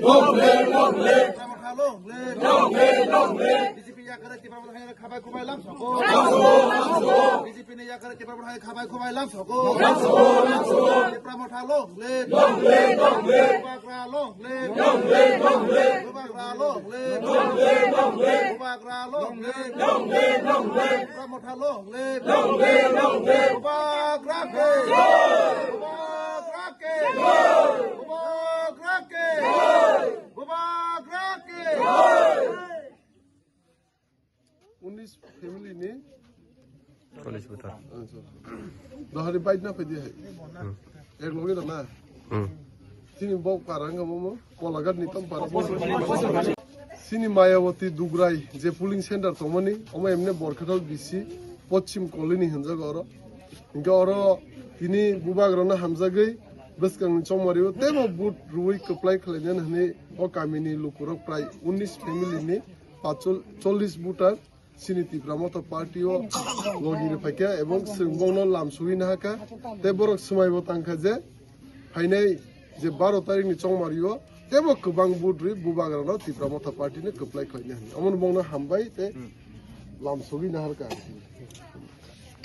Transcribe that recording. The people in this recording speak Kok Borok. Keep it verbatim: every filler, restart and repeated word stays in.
Long live, long live. Tipra Motha long live. Long live, long live. B J P yakare Tipra Motha khabai khubai lam soko. Lam soko, lam soko. B J P ni yakare Tipra Motha khabai khubai lam soko. Lam soko, lam soko. Tipra Motha long live. Long live, long live. Bubagra long live. Long live, long live. Bubagra long live. Long live, long live. Bubagra long live. Long live, long live. Tipra Motha long live. Long live, long live. Bubagra ke. Bubagra ke. Bubagra ke. Bubagra ke. Unis family ni. Police buta. Dohari bike na phaidi hai. Hmm. Ek loge da na. Hmm. Chini bok para wngkha momo, Kolagat ni tom para. Chini Mayawati Dugrai je polling center tongmani, omo emne Borkhathal B C, Pochim Colony hinjago oro. Hinkhe oro tini bubagrano hamjagwi bwskangni chongmario teibo vote rwui kwplai khlainani hwnwi o kamini lukurok prai unis family ni pachol-, chollish voter chini Tipra Motha Party o logi rwphaikha ebong chwng bongno lam sugwi nahakha. Tei borok swmaibo tangkha je phainai je baro tarikni chongmario teibo kwbang vote rwi bubagrano Tipra Motha Party no kwplai khlaina hwnwi. Omono bongno hambai tei lam sugwi naharkha.